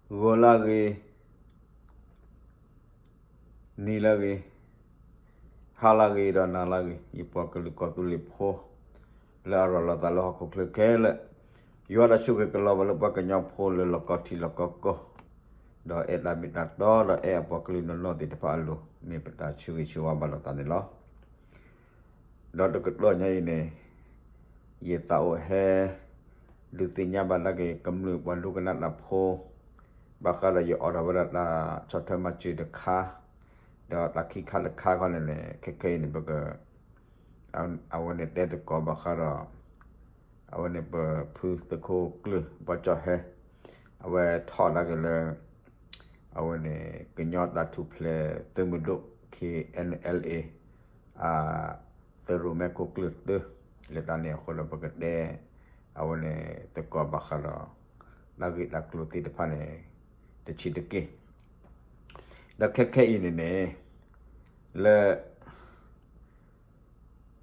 ဂီၤလၢဂ့ၤ, နံၤလၢဂ့ၤ, ဟါလၢဂ့ၤဒီးနၤလၢဂ့ၤ, ယပှၤကလုာ်ကီၢ်သူလ့ၤဖိ လၢအရၤလီၤသးလၢဟီၣ်ခိၣ်ချၢခဲလၢာ်, ယွၤတၢ်ဆိၣ်ဂ့ၤကလီၤဘၣ်လၢပှၤကညီဖိလၢလီၢ်ကီၢ်ထံလီၢ်ကီၢ်ကီၢ်, ဒီးအဲၣ်တၢ်မ့ၢ်တၢ်တီ ဒီးအဲၣ်အပှၤကလုာ်နီၢ်နီၢ်သ့ၣ်တဖၣ်အလိၤ, မ့ၢ်ပတၢ်ဆၢဂ့ၤဆၢဝါဘၣ်လိာ်သးန့ၣ်လီၤ. ဒီးတကတီၢ်ညါအံၤန့ၣ် ယသးအိၣ်ဟဲ ဒုးသ့ၣ်ညါဘၣ်ဒၣ်က့ၤ ကမျၢၢ်ပှၤဒိကနၣ်တၢ်ဖိ ဘၣ်ဃးဒီးယအိးထီၣ်ဝဲဒၣ်တၢ်ဆီၣ်ထွဲမၤစၢၤတခါ, ဒီးတၢ်ခံခါတခါခီန့ၣ်န့ၣ် ခဲခဲအံၤန့ၣ် ပက အဝဲန့ၣ်တဲသကိးဘၣ်ဃးဒီး အဝဲန့ၣ်ပဖုသုးခိၣ်ကျၢၢ်ဘီကၠီၣ်ဟဲ, အဝဲထီၣ်ဒၣ်က့ၤလၢ အဝဲန့ၣ် ကညီတၢ်ထူၣ်ဖျဲးသုးမုၢ်ဒိၣ် ခဲအံၤ အ သုးရိၣ်မဲခိၣ်ကျၢၢ်တၢ, လၢတၢ်န့ၣ်အဃိဒီး ပကတဲ အဝဲန့ၣ်သကိးဘၣ်ဃးဒီး တၢ်ဂ့ၢ်တၢ်ကျိၤသ့ၣ်တဖၣ်န့ၣ် တဆံးတက့ၢ်. ဒီးခဲခဲအံၤန့ၣ်န့ၣ် လၢ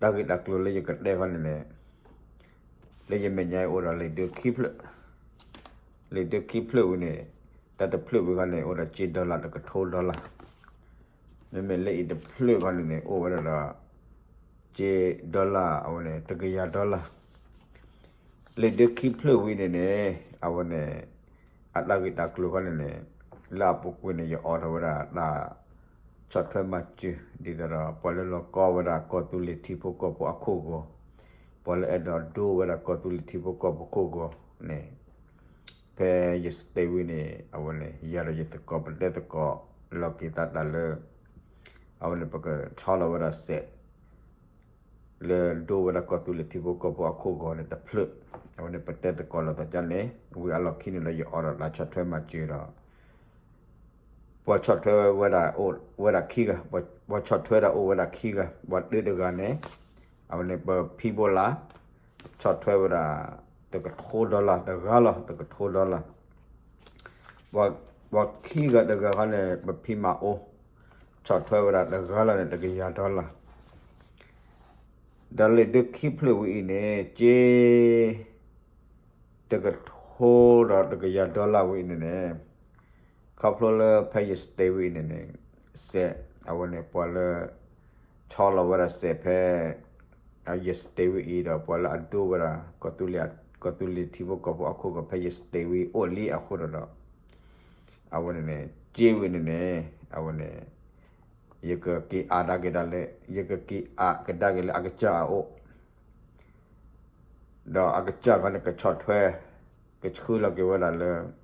တၢ်ဂ့ၢ်တၢ်ကျိၤလၢယကတဲခီန့ၣ်န့ၣ် လၢယမဲာ်ညါအံၤအိၣ်ဒီးလံာ်ဒၢခံဖျၢၣ်, လံာ်ဒၢခံဖျၢၣ်ဝံၤန့ၣ် တၢ်တဖျၢၣ်ဝံၤခီန့ၣ် အိၣ်ဒီးစ့ dollar တကထိ dollar, မ့မ့ၢ်လၢအံၤတဖျၢၣ်ခီန့ၣ်န့ၣ် အိၣ်ဝဲဒၣ်ဒီး စ့ dollar အဝဲန့ၣ် တကယၤ dollar လံာ်ဒၢခံဖျၢၣ်ဝံၤန့ၣ်န့ၣ် အဝဲန့ၣ် အတၢ်ဂ့ၢ်တၢ်ကျိၤခီန့ၣ်န့ၣ် လၢအပူၤကွံာ်န့ၣ် ယအိးထီၣ်ဝဲဒၣ်တၢ်ဆီၣ်ထွဲမၤစၢၤ ဒ်သိးဒီး ပှၤလၢလီၤကီဝဲဒၣ်ကီၢ်သူလ့ၤထံဖိကီၢ်ဖိအခိၣ်ဂီၤ, ပှၤလၢအဲၣ်ဒိးဒိဝဲဒၣ်ကီၢ်သူလ့ၤထံဖိကီၢ်ဖိခိၣ်ဂီၤန့ၣ် ဖဲယ state ဝံၤန့ၣ် အဝဲန့ၣ် ယၤဒီးယသကိးပတဲသကိးလီၤက့ၤသးတၢ်လၢ အဝဲန့ၣ် ပကဆီလီၤဝဲဒၣ်စဲး လၢဒိဝဲဒၣ်ကီၢ်သူလ့ၤထံဖိကီၢ်ဖိအခိၣ်ဂီၤန့ၣ်တဖျၢၣ်, အဝဲန့ၣ် ပတဲသကိးလိာ်သးဒ်န့ၣ် ဝံၤအလီၢ်ခံန့ၣ်ဒီး ယအိးထီၣ်တၢ်ဆီၣ်ထွဲမၤစၢၤဒီး ပှၤဆီၣ်ထွဲဝဲဒၣ်အိၣ်ဝဲဒၣ်ခံဂၤ, ပှၤဆီၣ်ထွဲဒၣ်အိၣ်ဝဲဒၣ်ခံဂၤ, ပှၤတၢတဂၤန့ၣ် အဝဲန့ၣ် ပဖံဘိလး ဆီၣ်ထွဲဝဲဒၣ် တကထိ dollar တဂၤလီၤ, တကထိ dollar ပှၤခံဂၤတဂၤခီန့ၣ် ပဖံမၤအိၣ် ဆီၣ်ထွဲဝဲဒၣ်တဂၤလီၤန့ၣ် တကယၤ dollar ဒီးလံာ်ဒၢခံဖျၢၣ်ဝံၤအံၤန့ၣ် စ့ တကထိဒီးတကယၤ dollar ဝံၤအံၤန့ၣ်န့ၣ် ခီဖျိလၢဖဲယ state ဝံၤအံၤန့ၣ်န့ၣ် စဲး အဝဲန့ၣ် ပှၤလၢ ဆီလီၤဝဲဒၣ်စဲးဖဲ ယ state ဝံၤအံၤဒီး ပှၤလၢအဒိဝဲဒၣ် ကီၢ်သူလ့ၤထံဖိကီၢ်ဖိအခိၣ်ဂီၤဖဲယ state ဝံၤအိၣ်လံအဃိဒီး အဝဲန့ၣ်န့ၣ် စ့ဝံၤန့ၣ်န့ၣ် အဝဲန့ၣ် ယကက့ၤအးဒၣ်က့ၤဒၣ်လၢ ယကက့ၤအးကဒါက့ၤလၢအကစၢ်အအိၣ် ဒီးအကစၢ်ခီန့ၣ် ကဆီၣ်ထွဲ ကဆှၢလီၤက့ၤဝဲဒၣ်လၢ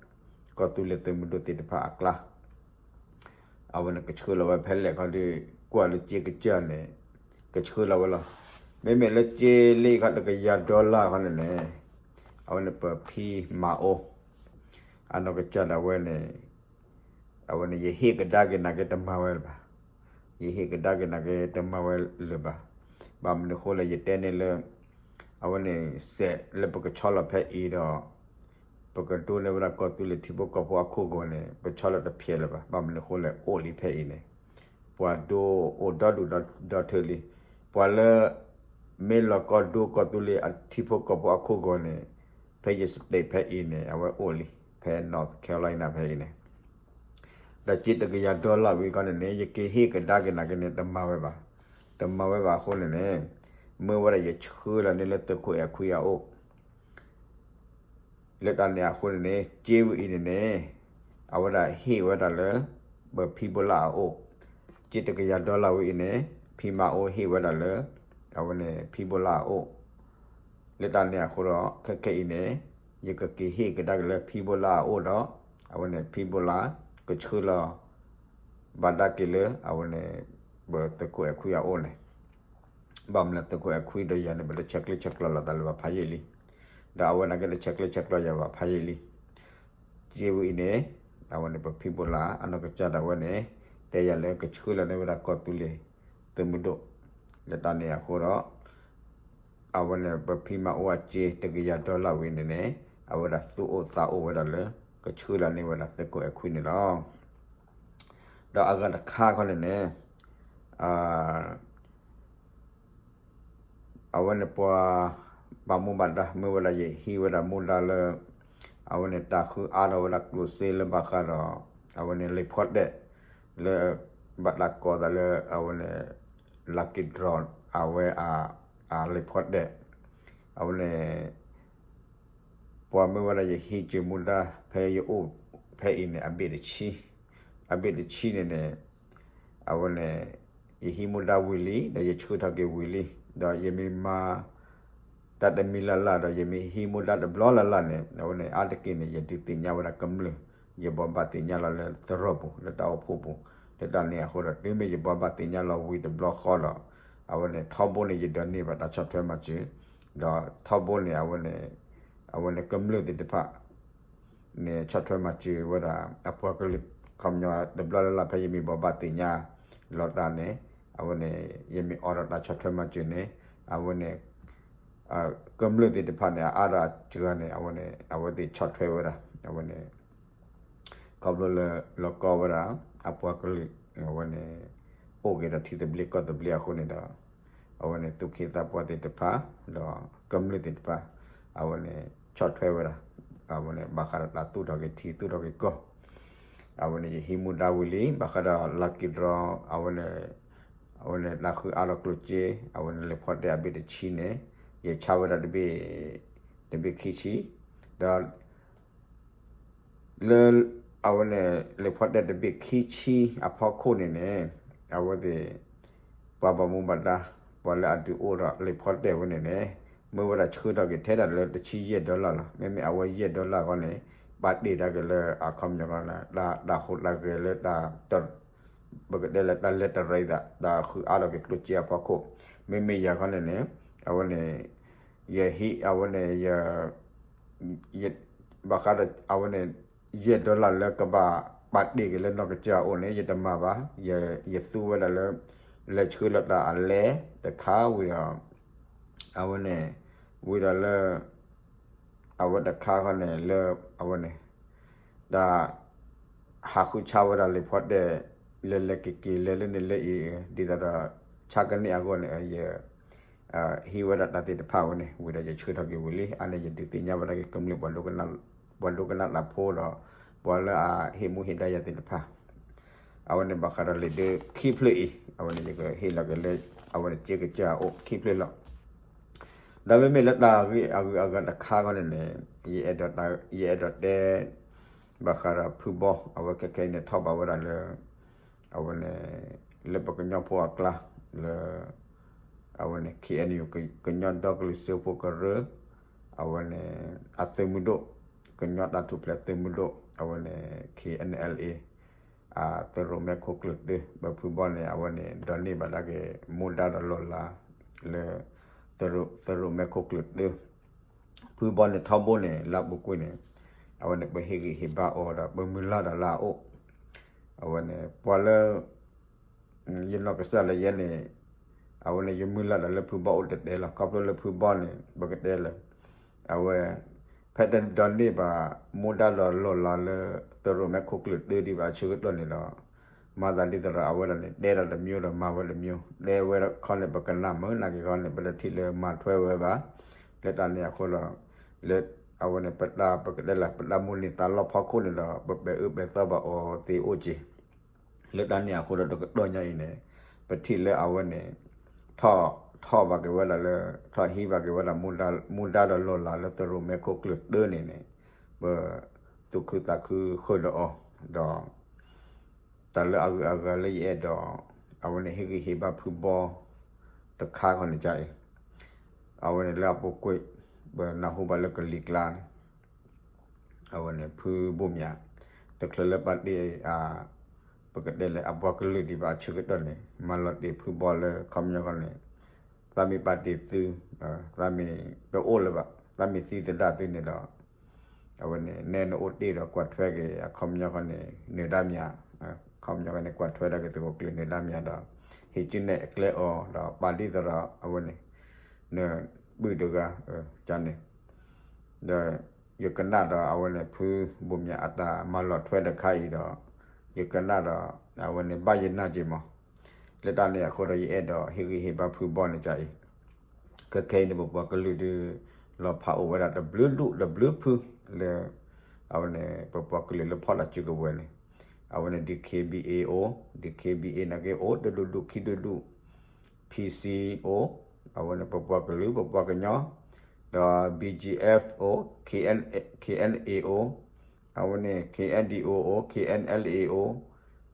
ကီၢ်သူလ့ၤသုးမုၢ်ဒိၣ်သ့ၣ်တဖၣ်အကျါ အဝဲန့ၣ် ကဆှၢလီၤဝဲဖဲလဲၣ်ခီဒီး ကွၢ်လၢစ့ကစၢ်န့ၣ် ကဆှၢလီၤဝဲလီၤ. မ့မ့ၢ်လၢစ့လံခီတကယၤ dollar ခီန့ၣ်န့ၣ် အဝဲန့ၣ် ပဖံမၤအိၣ် အနီၢ်ကစၢ်ဒၣ်ဝဲန့ၣ် အဝဲန့ၣ် ယဟ့ၣ်ကဒါက့ၤနာ်က့တမၤဝဲလၢၤဘၣ်. ယဟ့ၣ်ကဒါက့ၤနာ်က့တမၤဝဲလၢၤဘၣ်. ဘၣ်မနုၤဃိလဲၣ် ယတဲန့ၣ်လၢ အဝဲန့ၣ် စဲးလၢပကဆီလီၤဖဲအံၤဒီး ပကဒိန့ၢ်ဝဲဒၣ်ကီၢ်သူလ့ၤထံဖိကီၢ်ဖိအခိၣ်ဂီၤန့ၣ် ပဆီလီၤတဖျဲးလၢၤဘၣ်. ဘၣ်မနုၤဃိလဲၣ် အိၣ်လံဖဲအံၤန့ၣ် ပှၤဒိအိၣ်ဒီဒူၣ်ဒီထၢလံ. ပှၤလၢ မ့ၢ်လီၤကီဒိကီၢ်သူလ့ၤအထံဖိကီၢ်ဖိအခိၣ်ဂီၤန့ၣ် ဖဲယ state ဖဲအံၤန့ၣ် အဝဲအိၣ်လံ ဖဲ North Carolina ဖဲအံၤန့ၣ် ဒီးစ့တကယၤ dollar ဝံၤခီန့ၣ်န့ၣ် ယကဟ့ၣ်ကဒါက့ၤနာ်က့န့ၣ် တမၤဝဲဘၣ်. တမၤဝဲဘၣ်အဃိန့ၣ်န့ၣ် မၢဝဲဒၣ်ယဆှၢလီၤန့ၢ်လၢသုးခိၣ်အဲၣ်ခွံအအိၣ် လၢတၢ်န့ၣ်အဃိန့ၣ်န့ၣ် စ့ဝံၤအံၤန့ၣ်န့ၣ် အဝဲဒၣ်ဟ့ၣ်ဝဲဒၣ်လၢ ပဖံဘိလးအအိၣ်, စ့တကယၤ dollar ဝံၤအံၤန့ၣ် ဖံမၤအိၣ်ဟ့ၣ်ဝဲဒၣ်လၢ အဝဲန့ၣ်ဖံဘိလးအအိၣ်, လၢတၢ်န့ၣ်အဃိဒီး ခဲခဲအံၤန့ၣ် ယကက့ၤဟ့ၣ်ကဒါက့ၤလၢဖံဘိလးအအိၣ်ဒီး အဝဲန့ၣ်ဖံဘိလး ကဆှၢလီၤ ဘၣ်ဒၣ်က့ၤလၢ အဝဲန့ၣ် ပသုးခိၣ်အဲၣ်ခွံအအိၣ်န့ၣ် ဘၣ်မနုၤသုးခိၣ်အဲၣ်ခွံဒီးယၤန့ၣ် ပတဆဲးကျၢဆဲးကျိးလိာ်သးလၢၤဘၣ်ဖးယံာ်လံ. ဒီးအဝဲနာ်က့တဆဲးကျၢဆဲးကျိးယၤဘၣ်ဖးယံာ်လံ. စ့ဝံၤအံၤန့ၣ် အဝဲန့ၣ်ပဖံဘိလး အနီၢ်ကစၢ်ဒၣ်ဝဲန့ၣ် တဲယၤလၢကဆှၢလီၤန့ၢ်ဝဲဒၣ်ကီၢ်သူလ့ၤသုးမုၢ်ဒိၣ် လၢတၢ်န့ၣ်အဃိဒီး အဝဲန့ၣ်ပဖံမၤအိၣ်အစ့တကယၤ dollar ဝံၤန့ၣ်န့ၣ် အဝဲဒၣ်သူၣ်အိၣ်သးအိၣ်ဝဲဒၣ်လၢ ကဆှၢလီၤန့ၢ်ဝဲဒၣ်သုးခိၣ်အဲၣ်ခွံန့ၣ်လီၤ. ဒီးအဂၤတခါခီန့ၣ်န့ၣ် အဝဲန့ၣ်ပှၤ ဘၣ်မူဘၣ်ဒါ မ့ၢ်ဝဲဒၣ်ယဟံးဝဲဒၣ်မူဒါလၢ အဝဲန့ၣ်တၢ်ဃုအါထီၣ်ဝဲဒၣ်ကျိၣ်စ့လၢဘၣ်ဃးဒီး အဝဲန့ၣ်လံာ်ဖီတဲၣ် လၢ ဘၣ်တၢ်ကိးသးလၢအဝဲန့ၣ် lucky draw အဝဲ အလံာ်ဖီတဲၣ် အဝဲန့ၣ် ပှၤမ့ၢ်ဝဲဒၣ်ယဟံးစၢၤမူဒါဖဲယအိၣ်ဖဲအံၤန့ၣ် အဘ့ၣ်တဆံ, အဘ့ၣ်တဆံန့ၣ်န့ၣ် အဝဲန့ၣ် ယဟံးမူဒါဝံၤလံ ဒီးယဆှၢထီၣ်က့ၤဝံၤလံ ဒီးယမ့ၢ်မၤ တၢ်တမံၤလၢ်လၢ်ဒီး ယမ့ၢ်ဟံးမူဒါတဘျီလၢ်လၢ်န့ၣ် အဝဲန့ၣ် အါတက့ၢ်န့ၣ် ယဒုးသ့ၣ်ညါဝဲဒၣ်ကမျၢၢ်, ယဘိးဘၣ်သ့ၣ်ညါလီၤလၢသရိာ်ပူၤ လၢတၢ်အိၣ်ဖှိၣ်ပူၤ, လၢတၢ်န့ၣ်အဃိဒီး တုၤမ့ၢ်ယဘိးဘၣ်သ့ၣ်ညါလီၤဝံၤတဘျီဃီဒီး အဝဲန့ၣ် ထီဘိန့ၣ် ယဒိးန့ၢ်ဘၣ်တၢ်ဆီၣ်ထွဲမၤစၢၤ, ဒီးထီဘိန့ၣ် အဝဲန့ၣ် အဝဲန့ၣ်ကမျၢၢ်သ့ၣ်တဖၣ် န့ၣ် ဆီၣ်ထွဲမၤစၢၤဝဲဒၣ်အပှၤကလုာ်, ခီပညီတဘျီလၢ်လၢ်ဖဲယမ့ၢ်ဘိးဘၣ်သ့ၣ်ညါလီၤတၢ်န့ၣ် အဝဲန့ၣ် ယမ့ၢ်အိးထီၣ်တၢ်ဆီၣ်ထွဲမၤစၢၤန့ၣ် အဝဲန့ၣ် ကမျၢၢ်သ့ၣ်တဖၣ်န့ၣ် အအါဒီးအစှၤန့ၣ် အဝဲန့ၣ် အဝဲသ့ၣ်ဆီၣ်ထွဲဝဲဒၣ် အဝဲန့ၣ် ခီဖျိလၢလီၤကီဝဲဒၣ် အပှၤကလုာ် အဝဲန့ၣ် အိၣ်က့ၤဒီးထံသဘျ့ကီၢ်သဘျ့အဃိန့ၣ်ဒီး အဝဲန့ၣ် သူၣ်က့သးပှၢ်သ့ၣ်တဖၣ် ဒီးကမျၢၢ်သ့ၣ်တဖၣ် အဝဲန့ၣ် ဆီၣ်ထွဲဝဲဒၣ် အဝဲန့ၣ် ဘၣ်ဃးဒီးတၢ်သူၣ်ထီၣ်က့ၤထံသူၣ်ထီၣ်က့ၤကီၢ် အဝဲန့ၣ် ယဟံးမူဒါဝံၤလံ ဘၣ်ဃးဒီး lucky draw အဝဲန့ၣ် အဝဲန့ၣ် တၢ်ဃုအါထီၣ်ကျိၣ်စ့ အဝဲန့ၣ် လံာ်ဖီတဲၣ်အဘ့ၣ်တဆံန့ၣ် ယဆါဝဲဒၣ်တဘ့ၣ် တဘ့ၣ်ခံဆံ ဒီး လၢ အဝဲန့ၣ် လံာ်ဖီတဲၣ်တဘ့ၣ်ခံဆံအဖီခိၣ်န့ၣ်န့ၣ် အဝဲသ့ၣ် ပှၤဘၣ်မူဘၣ်ဒါ ပှၤလၢအဒုးအိၣ်ဒီးလံာ်ဖီတဲၣ်ဝဲန့ၣ်န့ၣ် မ့ၢ်ဝဲဒၣ်ဆှၢထီၣ်က့ၤထဲဒၣ်လၢတဆံယဲၢ် dollar လီၤ. မ့မ့ၢ်အဝဲယဲၢ် dollar အဂီၢ်န့ၣ် ပာ်တ့ၢ်ဒၣ်က့ၤလၢအခီပညီ တၢ်ဟူးတၢ်ဂဲၤလၢတၢ် ပကတဲလၢတၢ်လဲၤတရံးသး တၢ်ဃုအါထီၣ်က့ၤကျိၣ်စ့အဖီခိၣ် မ့မ့ၢ်ယၤခီန့ၣ်န့ၣ် အဝဲန့ၣ် ယဟံး အဝဲန့ၣ် ယ ဘၣ်ဃးဒီး အဝဲန့ၣ် ယဲၢ် dollar လၢကဘၣ်ပာ်တ့ၢ်က့ၤလၢနီၢ်ကစၢ်အအိၣ်န့ၣ် ယတမၤဘၣ်, ယသူဝဲဒၣ်လၢ လဲၤဆှၢလီၤတၢ်အလဲတခါဝံၤဒီး အဝဲန့ၣ် ဝံၤဒီးလၢ အဝဲတခါခီန့ၣ်လၢ အဝဲန့ၣ် တၢ် ဟးဃုဆါဝဲဒၣ်လံာ်ဖီတဲၣ် လဲၤလဲၤက့ၤက့ၤ လဲၤလၢန့ၣ်လၢအံၤ ဒ်သိးဒီး ဆါကန့ၢ်အဂီၢ်န့ၣ် ယ ဟံးဝဲဒၣ်တၢ်သ့ၣ်တဖၣ်ဝဲန့ၣ် ဝံၤဒီးယဆှၢထီၣ်က့ၤဝံၤလံ. အါန့ၣ် ယဒုးသ့ၣ်ညါဝဲဒၣ်က့ၤကမျၢၢ် ပှၤဒိကနၣ်တၢ်ဖိဒီး ပှၤလၢအဟ့ၣ်မူဟ့ၣ်ဒါယၤသ့ၣ်တဖၣ် အဝဲန့ၣ်ဘၣ်ဃးဒီးလံာ်ဒၢခံဖျၢၣ်အံၤ အဝဲန့ၣ် ယကဟ့ၣ်လီၤက့ၤလၢ အဝဲန့ၣ်က့ကစၢ်အအိၣ်ခံဖျၢၣ်လီၤ. ဒီးမ့မ့ၢ်လၢတၢ်ဂ့ၢ်အဂုၤအဂၤတခါခီန့ၣ်န့ၣ် ယအဲၣ်ဒိးတဲ ဘၣ်ဃးဒီးဖုဘီ အဝဲခဲခဲအံၤန့ၣ် ထီၣ်ဘၣ်ဝဲဒၣ်လၢ အဝဲန့ၣ် လၢပကညီဖိအကျါ လၢ အဝဲန့ၣ် ခ့ၣ်အဲၣ်ယူၣ် ကညီဒီကလုာ်စၢဖှိၣ်ကရၢ အဝဲန့ၣ် အသုးမုၢ်ဒိၣ် ကညီတၢ်ထူၣ်ဖျဲးသုးမုၢ်ဒိၣ် အဝဲန့ၣ် ခ့ၣ်အဲၣ်အဲၣ်လ်အ့ အသုးရိၣ်မဲခိၣ်ကျၢၢ်တၢ ပဖုဘီန့ၣ် အဝဲန့ၣ် ဒိးန့ၢ်ဘၣ်ဒၣ်က့ၤ မူဒါဒီးလီၢ်လၤ လၢ သုးရိၣ်မဲခိၣ်ကျၢၢ်တၢ ဖုဘီန့ၣ်ထီဘိန့ၣ် လၢအပူၤကွံာ်န့ၣ် အဝဲန့ၣ် ပဟ့ၣ်ဂံၢ်ဟ့ၣ်ဘါအီၤဒီး ပမုၢ်လၢ်ဒီးလၢအအိၣ် အဝဲန့ၣ် ပှၤလၢ ယနီၢ်ကစၢ်လၢယဲန့ၣ် အဝဲန့ၣ် ယမုၢ်လၢ်ဒီးလၢဖုဘီအိၣ်တဲတဲလီၤ. ခီဖျိလၢဖုဘီန့ၣ် ပကတဲလၢ အဝဲ ဖဲတဒိးန့ၢ်ဘၣ် မူဒါဒီးလီၢ်လၤလၢ သုးရိၣ်မဲခိၣ်ကျၢၢ်တၢဒံးဘၣ်အဆၢကတီၢ်န့ၣ်ဒီး မၤသးဒ်သိးဒီးအဝဲဒၣ်န့ၣ် တဲဒၣ်တမျိုးဒီးမၤဝဲတမျိုး တဲဝဲခီန့ၣ် ပကနၣ်မုာ်နာ်က့ၤခီန့ၣ် ပတထံၣ်လၢမၤထွဲဝဲဘၣ်. လၢတၢ်န့ၣ်အဃိဒီး လၢ အဝဲန့ၣ် ပတၢ်ပကတဲလၢ ပတၢ်မိၣ်န့ၢ်သးလီဖီခိၣ်န့ၣ်ဒီး ပပဲာ်အၢပဲာ်သီဘၣ်အီၤသ့အိၣ်က့ၤ လၢတၢ်န့ၣ်အဃိဒီးတကတီၢ်ညါအံၤန့ၣ် ပထံၣ်လၢအဝဲန့ၣ် ထီၣ် ထီၣ်ဘၣ်က့ၤဝဲဒၣ်လၢ ထီၣ်ဟံးဘၣ်က့ၤဝဲဒၣ် မူဒါဒီးလီၢ်လၤလၢသုးရိၣ်မဲခိၣ်ကျၢၢ်တၢန့ၣ်န့ၣ် ပ သူၣ်ခုသးခုဃုာ်ဒီးအီၤ ဒီး တၢ်လၢအဂုၤအဂၤလၢယအဲၣ်ဒိး အဝဲန့ၣ် ဟ့ၣ်ဂံၢ်ဟ့ၣ်ဘါဖုဘီ တခါခီန့ၣ်ကါအံၤ အဝဲန့ၣ်လၢအပူၤကွံာ် ပနၢ်ဟူဘၣ်လၢကလံၤကျါန့ၣ် အဝဲန့ၣ် ဖုဘိၣ်မၠး တချုးလၢပာ်တ့ၢ် ပကတဲလၢအပှၤကလုာ်ဒံးဘၣ်အဆၢကတီၢ်န့ၣ် မၤလီၤတ့ၢ်ဖုဘီလၢခီပညီခီန့ၣ် သးမ့ၢ်ပာ်တ့ၢ်သု သးမ့ၢ်တအိၣ်လၢၤဘၣ် သးမ့ၢ်သံသဒၣ်သုန့ၣ်ဒီး အဝဲန့ၣ် နဲနအိၣ်တ့ၢ်ဒီးကွၢ်ထွဲက့ၤ အခီပညီခီန့ၣ် နၢၤဒါမၠး ခီပညီခီန့ၣ် ကွၢ်ထွဲဒၣ်က့ၤသကိးကျၢၢ်နၢၤဒါမၠးဒီး ဟ့ၣ်ကၠူနဲၣ်အကျဲအီၤဒီး ပာ်ဒ်သိးဒီး အဝဲန့ၣ် နပုၢ်တဂၤ ကန့ၣ် ဒီး ယကနၣ်ဒီးအဝဲန့ၣ် ဖုဘိၣ်မၠးအတၢ်မၤလီၤထွဲတခါအံၤဒီး ယကနၣ်ဒီး အဝဲန့ၣ် ဘၣ်ယနၢ်က့ၤမး လၢတၢ်န့ၣ်အဃိဒီး ယအဲၣ်ဒိးဟ့ၣ်ဂံၢ်ဟ့ၣ်ဘါဖုဘီန့ၣ်ကါအံၤ ခဲခဲအံၤန့ၣ် ပပှၤကလုာ်ဒုး လီၤဖးအိၣ်ဝဲဒၣ်တဘျုးဒူၣ်တဘျုးဖု လၢ အဝဲန့ၣ် ပပှၤကလုာ်လၢဖီၣ်တၢ်စုကဝဲၤန့ၣ် အဝဲန့ၣ် DKBA အိၣ်, DKBA နာ်က့အိၣ် တဒူၣ်ဒူၣ်ခံဒူၣ်ဒူၣ်, PC အိၣ်, အဝဲန့ၣ်ပပှၤကလုာ် ပပှၤကညီ, ဒီး BGF အိၣ်, KNA အိၣ်, အဝဲန့ၣ် KNDO အိၣ်, KNLA အိၣ်,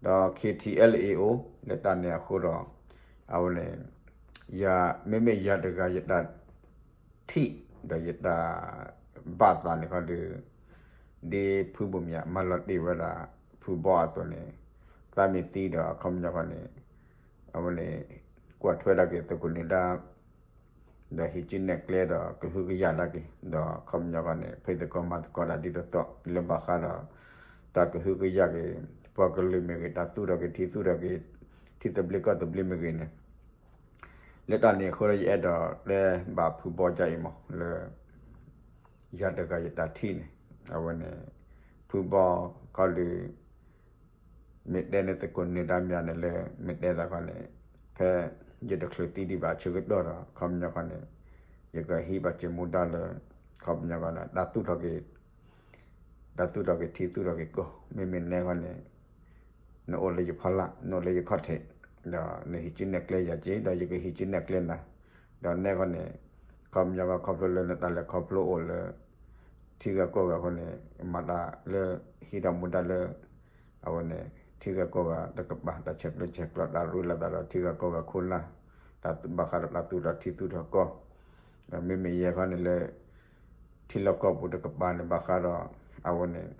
ဒီး KTLA အိၣ်, လၢတၢ်န့ၣ်အဃိဒီး အဝဲန့ၣ် ယၤ မ့မ့ၢ်ယၤတဂၤယတၢ်ထံၣ် ဒီးယတၢ်ဘၣ်သးန့ၣ်ခီဒီး ဒ်ဖုဘိၣ်မၠးမၤလီၤတ့ၢ်ဝဲဒၣ် ဖုဘီအသိးန့ၣ် သးမ့ၢ်သံဒီးအခီပညီခီန့ၣ် အဝဲန့ၣ် ကွၢ်ထွဲဒၣ်က့ၤသုးခိၣ်နၢၤဒါ ဒီးဟံးစုနဲၣ်ကျဲဒီးကဟုကယာ်ဒၣ်က့ၤ ဒီးအခီပညီခီန့ၣ် ဖံးသကိးမၤသကိးတၢ်ဒ်သိးသိး လၢဘၣ်ဃးဒီး တၢ်ကဟုကယာ်က့ၤ ပှၤကလုာ်မ့ၢ်ဂ့ၤ တၢ်သူၣ်ထီၣ်က့ၤထံ သူၣ်ထီၣ်က့ၤထံသဘျ့ကီၢ်သဘျ့မ့ၢ်ဂ့ၤန့ၣ် လၢတၢ်န့ၣ်အဃိဒီး ယအဲၣ်ဒိးတဲဘၣ်ဖုဘီကအံၤမး လၢ ယၤတဂၤယတၢ်ထံၣ်န့ၣ် အဝဲန့ၣ် ဖုဘီခီဒီး မ့ၢ်တဲန့ၣ်သုးခိၣ်နၢၤဒါမၠးန့ၣ်လၢ မ့ၢ်တဲသးခီန့ၣ် ဖဲယတချုးသံဒံးဘၣ်အဆၢကတီၢ်ဒီး အခီပညီခီန့ၣ် ယကဟံးဘၣ်စၢၤမူဒါလၢ အခီပညီခီန့ၣ် တၢ်သူၣ်ထီၣ်က့ၤ တၢ်သူၣ်ထီၣ်က့ၤထံသူၣ်ထီၣ်က့ၤကီၢ် မ့မ့ၢ်နဲခီန့ၣ် နအိၣ်လၢယဖီလာ် နအိၣ်လၢယခီၣ်ထံး ဒီးနဟံးစုနဲၣ်ကျဲယၤက့ၤ ဒီးယကဟံးစုနဲၣ်ကျဲနၤ ဒီးနဲခီန့ၣ် အခီပညီခီ ခီဖျိလၢနတၢ်လဲၤခီဖျိအိၣ်လၢ ထံဂၤကီၢ်ဂၤအဃိန့ၣ် မၤတၢ်လၢဟံးထီၣ်မူဒါလၢ အဝဲန့ၣ် ထံဂၤကီၢ်ဂၤတကပၤ တၢ်ဆဲးကျၢဆဲးကျိး တၢ်ရ့လိာ်သးဒီးထံဂၤကီၢ်ဂၤခိၣ်နၢ် တၢ်ဘၣ်ဃးဒီးတၢ်သူၣ်ထီၣ်ထံသူၣ်ထီၣ်ကီၢ် မ့မ့ၢ်ယဲခီန့ၣ်လၢ ထံလီၢ်ကီၢ်ပူၤတကပၤန့ၣ် ဘၣ်ဃးဒီး အဝဲန့ၣ်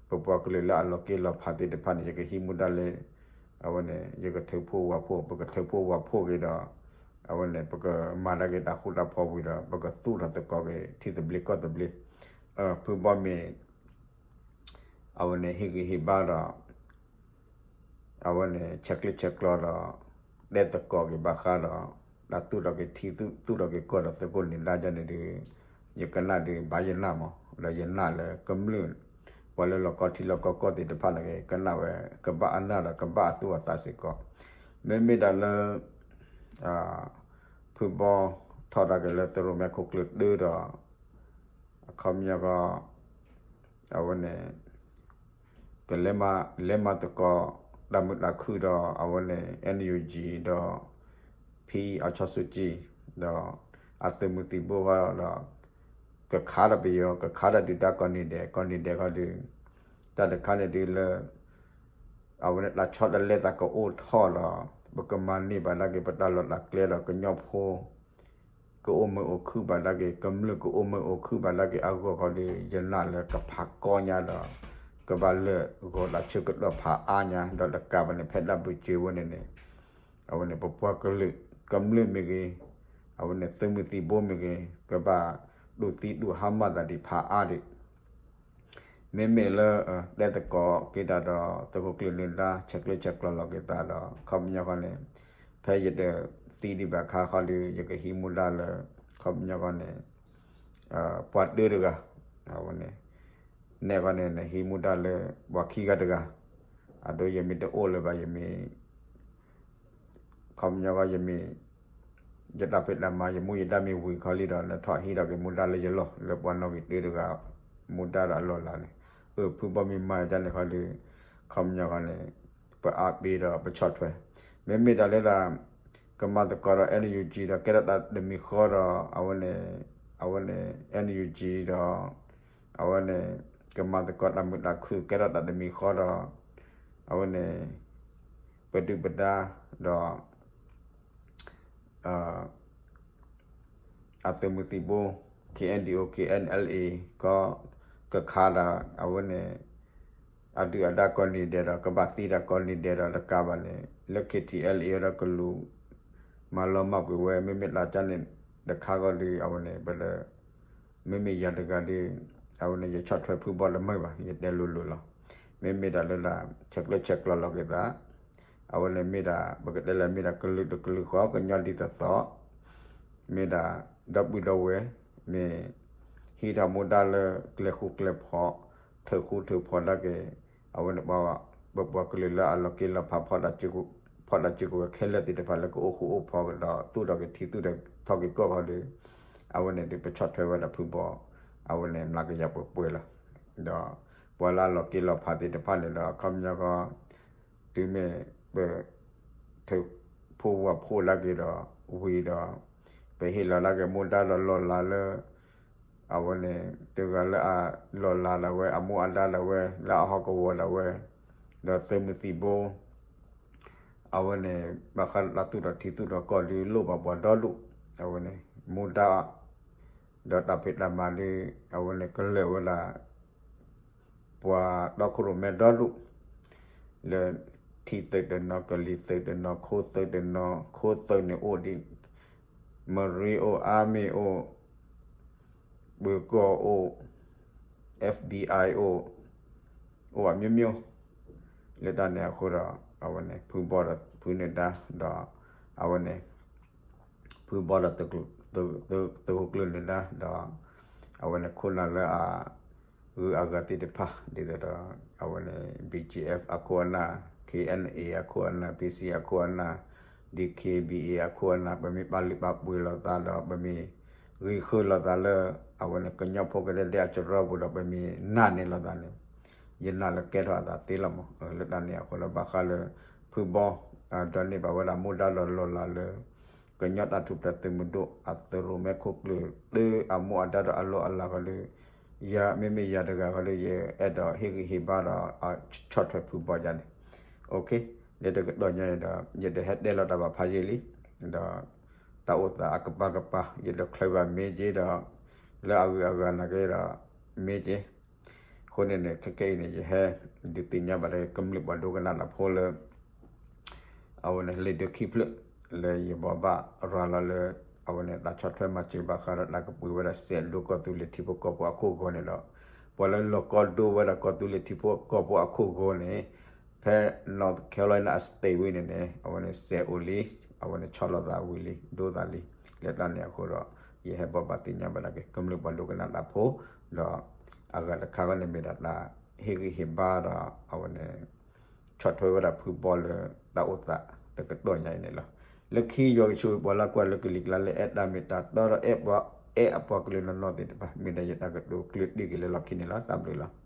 ပပှၤကလုာ်လၢအလီၤက့လီၤဖးသ့ၣ်တဖၣ်န့ၣ် ယကဟံးမူဒါလၢ အဝဲန့ၣ် ယကထုးဖှိၣ်ဝးဖှိၣ် ပကထုးဖှိၣ်ဝးဖှိၣ်က့ၤဒီး အဝဲန့ၣ် ပကမၤတၢ်က့ၤတၢ်ဃူတၢ်ဖိးဝံၤဒီး ပကသူၣ်ထီၣ်သကိးက့ၤထံသဘျ့ကီၢ်သဘျ့ ဖုဘီမ့ၢ် အဝဲန့ၣ် ဟ့ၣ်ဂံၢ်ဟ့ၣ်ဘါဒီး အဝဲန့ၣ် ဆဲးကျၢဆဲးကျိးဒီး တဲသကိးက့ၤဘၣ်ဃးဒီး တၢ်သူၣ်ထီၣ်က့ၤထံ သူၣ်ထီၣ်က့ၤကီၢ်ဒီးသုးခိၣ်နၢၤဒါန့ၣ်ဒီး ယကနၣ်ဒီးဘၣ်ယနၢ်မး ဒီးယနၢ်လၢကမျၢၢ် ပှၤလၢလီၢ်ကီထံလီၢ်ကီကီၢ်သ့ၣ်တဖၣ်န့ၣ်က့ၤ ကနၣ်ဝဲ ကဘၣ်အနၢ်ဒီးကဘၣ်အသူၣ်အသးစ့ၢ်ကီး မ့မ့ၢ်ဒၣ်လၢ ဖုဘီထီၣ်တၢ်က့ၤလၢသုးရိၣ်မဲခိၣ်ကျၢၢ်တၢဒီး အခီပညီကီ အဝဲန့ၣ် ကလဲၤမၤ လဲၤမၤသကိး တၢ်မုာ်တၢ်ခုၣ်ဒီး အဝဲန့ၣ် NUG ဒီး ဖံအီၤဆီဆူကံ ဒီး အသုးမုၢ်သံၣ်ဘိဃီဒီး ကခးဒီးပယီၤ ကခးဒီးဒုၣ်ဒါကိးနံၤဒဲး ကိးနံၤဒဲးဃီဒီး တၢ်တခါန့ၣ်ဒုးလၢ အဝဲန့ၣ်တၢ်ဆီတလဲသးကအိၣ်ထီၣ်ဒီး ပကမၤန့ၢ်ဘၣ်ဒၣ်က့ၤ ပတၢ်လီၢ်တၢ်ကျဲဒီး ကညီဖိ ကအိၣ်မုာ်အိၣ်ခုၣ်ဘၣ်ဒၣ်က့ၤ ကမျၢၢ်ကအိၣ်မုာ်အိၣ်ခုၣ်ဘၣ်ဒၣ်က့ၤအဂီၢ်ခီဒီး ယနာ်လၢကဖးကီညါဒီး ကဘၣ်လၢာ်ဂီၤတၢ်ဆၢကတီၢ်ဖးအါညါ ဒီးတကးဘၣ်န့ၣ် ဖဲဒၣ်ဘုၣ်စၢၤဝဲန့ၣ်န့ၣ် အဝဲန့ၣ် ပပှၤကလုာ် ကမျၢၢ်မ့ၢ်ဂ့ၤ အဝဲန့ၣ်သုးမုၢ်သံၣ်ဘိမ့ၢ်ဂ့ၤ ကဘၣ်ဒိးသံဒိးဟါမၢ်သးဒံးဖးအါဒံး မ့မ့ၢ်လၢ တဲသကိးက့ၤတၢ်ဒီး သုးခိၣ်ကျၢၢ်နၢၤဒါ ဆဲးကျၢဆဲးကျိးလီၤက့ၤသးဒီး ခီပညီခီန့ၣ် ဖဲယတသံဒံးဘၣ်ခါခီဒီး ယကဟံးမူဒါလၢ ခီပညီခီန့ၣ် ပှၤတၢတဂၤ အဝဲန့ၣ် နဲၣ်ခီန့ၣ် နဟံးမူဒါလၢ ပှၤခံဂၤတဂၤ အဒိ ယမ့ၢ်တအိၣ်လၢၤဘၣ် ယမ့ၢ် ခီပညီခီ ယမ့ၢ် ယတၢ်ဖံးတၢ်မၤ ယမူယဒါမ့ၢ်ဝံၤခီလံဒီး နထီၣ်ဟံးထီၣ်က့ၤမူဒါလၢယလီၢ် လၢပှၤနီၣ်ဂံၢ်တၢတဂၤ မူဒါဒီးအလီၢ်လၤန့ၣ် အၢ ဖုဘီမ့ၢ်မၤဒ်န့ၣ်ခီဒီး ခီပညီခီန့ၣ် ပအါဘ့ဒီးပဆီၣ်ထွဲ မ့မ့ၢ်တၢ်လၢဒၣ် ကမၤသကိးဒီး NUG ဒီး ကဲထီၣ်တၢ်တမံၤဃီဒီး အဝဲန့ၣ် အဝဲန့ၣ် NUG ဒီး အဝဲန့ၣ် ကမၤသကိးတၢ်မုာ်တၢ်ခုၣ် ကဲထီၣ်တၢ်တမံၤဃီဒီး အဝဲန့ၣ် ပဒုၣ်ပဒါဒီး အသုးမုၢ်သံၣ်ဘိ KNDO KNLA ကီ ကခးဒၣ် အဝဲန့ၣ် အဒုၣ်အဒါကိးနံၤဒဲးဒီး ကဘၣ်သံတၢ်ကိးနံၤဒဲးဒီးတကးဘၣ်န့ၣ် လၢ KTLA ဒီးကလူး မၤလီၤမၢ်ကွံာ်ဝဲ မ့မ့ၢ်တၢ်ကန့ၣ်တခါဂီၢ်ဒီး အဝဲန့ၣ် ပဒီး မ့မ့ၢ်ယၤတဂၤဒီး အဝဲန့ၣ် ယဆီၣ်ထွဲဖုဘီတမုာ်ဘၣ် ယတဲလိၤလိၤလီၤ. မ့မ့ၢ်ဒၣ်လၢဒၣ် ဆဲးကျၢဆဲးကျိးလီၤက့ၤသး အဝဲန့ၣ်မ့ၢ်ဒၣ် ပကတဲလၢမ့ၢ်ဒၣ်ကလုာ်တကလုာ်ဃီ ကညီဒ်သိးသိး မ့ၢ်ဒၣ် ဒီပုၢ်ဒီဝဲၢ် မ့ၢ် ဟံးထီၣ်မူဒါလၢကျဲဃူကျဲဖိး ထုးဃူထုးဖိးဒၣ်က့ၤ အဝဲန့ၣ် ပပှၤကလုာ်လၢအလီၤက့လီၤဖး ဖီၣ်တၢ်စုကဝဲၤခဲလၢာ်သ့ၣ်တဖၣ်လၢကအိၣ်ဃူအိၣ်ဖိးဒီးသူၣ်ထီၣ်က့ၤထံသူၣ်ထီၣ်က့ၤကီၢ်ဃီဒီး အဝဲန့ၣ်ဒီးပဆီၣ်ထွဲဝဲဒၣ်ဖုဘီ အဝဲန့ၣ်မျးကယၤပှဲၤပှဲၤလီၤ. ဒီးပှၤလၢအလီၤက့ၤလီၤဖးသ့ၣ်တဖၣ်န့ၣ်ဒီး ခီပညီဃီ တုၤမ့ၢ်ပ ထုးဖှိၣ်ဝးဖှိၣ်လၢက့ၤဒီး ဝံၤဒီး ပဟ့ၣ်လီၤလၢက့ၤမူဒါဒီးလီၢ်လၤလၢ အဝဲန့ၣ် တဂၤလၢအလီၢ်လၤဒၣ်ဝဲ အမူအဒါဒၣ်ဝဲ လၢအဟီၣ်ကဝီၤဒၣ်ဝဲ ဒီးသုးမုၢ်သံၣ်ဘိ အဝဲန့ၣ် ဘၣ်ဃးဒီးတၢ်သူၣ်ထီၣ်ထံသူၣ်ထီၣ်ကီၢ်ဒုးလိၣ်ဘၣ်ပှၤဒီဒူၣ်, အဝဲန့ၣ် မူဒါ ဒီးတၢ်ဖံးတၢ်မၤဒုး အဝဲန့ၣ်ကလၢာ်ဝဲဒၣ် ပှၤတီခိၣ်ရိၣ်မဲဒီဒူၣ် လၢထံသုးတနီၤ ကလံၤသုးတနီၤ ခိသုးတနီၤ ခိသုးန့ၣ်အိၣ်ဒံး Marine အိၣ် Army အိၣ် ပၢၤကီၢ်အိၣ် F B I အိၣ် အိၣ်ဘၣ်မျိုးမျိုး လၢတၢ်န့ၣ်အဃိဒီး အဝဲန့ၣ် ဖုဘီဒီးဖုနၢၤဒါ ဒီး အဝဲန့ၣ် ဖုဘီဒီး သုးခိၣ်ကျၢၢ်နၢၤဒါ ဒီး အဝဲန့ၣ်ခိၣ်နၢ်လၢအ ဂုၤအဂၤသ့ၣ်တဖၣ် ဒ်သိးဒီး အဝဲန့ၣ် B G F အခိၣ်အနၢ် K N A အခိၣ်အနၢ် P C အခိၣ်အနၢ် D K B A အခိၣ်အနၢ် ပမ့ၢ်ပာ်လုၢ်ပာ်ပှ့ၤလိာ်သးဒီး ပမ့ၢ်ဂံၢ်ဃုလိာ်သးလၢ အဝဲန့ၣ်ကညီဖိကဒဲဒဲအစရီပူၤဒီး ပမ့ၢ်နာ်န့ၢ်လိာ်သးန့ၣ် ယနာ်လၢကဲထီၣ်အသးသ့လီၤမး. လၢတၢ်န့ၣ်အဃိဒီး ဘၣ်ဃးလၢ ဖုဘီ ဒီးန့ၢ်ဘၣ်ဝဲဒၣ်မူဒါဒီးလီၢ်လၤလၢ ကညီတၢ်ထူၣ်ဖျဲးသုးမုၢ်ဒိၣ် အသုးရိၣ်မဲခိၣ်ကျၢၢ် တၢ်အမူအဒါဒီးအလီၢ်အလၤဃီလၢ ယၤ မ့မ့ၢ်ယၤတဂၤဃီလၢ ယအဲၣ်ဒိးဟ့ၣ်ဂံၢ်ဟ့ၣ်ဘါဒီး ဆီၣ်ထွဲဖုဘီယၤန့ၣ် လၢတကတီၢ်ညါန့ၣ်ဒီး ယတဟဲတဲလီၤတၢ်ဘၣ်ဖးယံာ်လံ ဒီး တၢ်အိၣ်သးအကပၤကပၤ ယတချုးဘၣ်မ့ၢ်က့ဒီး လၢအဂုၤအဂၤနာ်က့ဒီး မ့ၢ်က့ အဃိန့ၣ်န့ၣ် ခဲကနံၣ်အံၤန့ၣ် ယဟဲဒုးသ့ၣ်ညါဘၣ်လၢကမျၢၢ်ပှၤဒိကနၣ်တၢ်ဖိလၢ အဝဲန့ၣ် လံာ်ဒၢခံဖျၢၣ် လၢယဘိးဘၣ်ရၤလီၤလၢ အဝဲန့ၣ် တၢ်ဆီၣ်ထွဲမၤစၢၤဘၣ်ဃးဒီးတၢ်ကပှ့ၤဝဲဒၣ်စဲးဒိကီၢ်သူလ့ၤထံဖိကီၢ်ဖိအခိၣ်ဂီၤန့ၣ်ဒီး ပှၤလၢလီၢ်ကီဒိဝဲဒၣ်ကီၢ်သူလ့ၤထံဖိကီၢ်ဖိအခိၣ်ဂီၤန့ၣ် ဖဲ North Carolina State ဝံၤန့ၣ်န့ၣ် အဝဲန့ၣ်စဲးအိၣ်လံ အဝဲန့ၣ်ဆီလီၤသးဝံၤလံ ဒိသးလံ လၢတၢ်န့ၣ်အဃိဒီး ယဟဲဘိးဘၣ်သ့ၣ်ညါဘၣ်ဒၣ်က့ၤ ကမျၢၢ်ပှၤဒိကနၣ်တၢ်ဖိ ဒီး အဂၤတခါဃီန့ၣ်မ့ၢ်ဒၣ်တၢ်ဟ့ၣ်ဂံၢ်ဟ့ၣ်ဘါဒီး အဝဲန့ၣ် ဆီၣ်ထွဲဝဲဒၣ်ဖုဘီလၢတၢ်အိၣ်သးတကတီၢ်ညါအံၤန့ၣ်လီၤ. လၢခံယွၤကဆိၣ်ဂ့ၤပှၤလၢကွၢ်လၢကလံၤကျါလၢအဲၣ်တၢ်မ့ၢ်တၢ်တီဒီးအဲၣ်ပှၤအဲၣ်အပှၤကလုာ်နီၢ်နီၢ်သ့ၣ်တဖၣ် မ့ၢ်ဒၣ်ယတၢ်ကတိၤကျၢၢ်တံၢ်က့ၤလၢလီၢ်ခံန့ၣ်လီၤ. တၢ်ဘျုးလီၤ.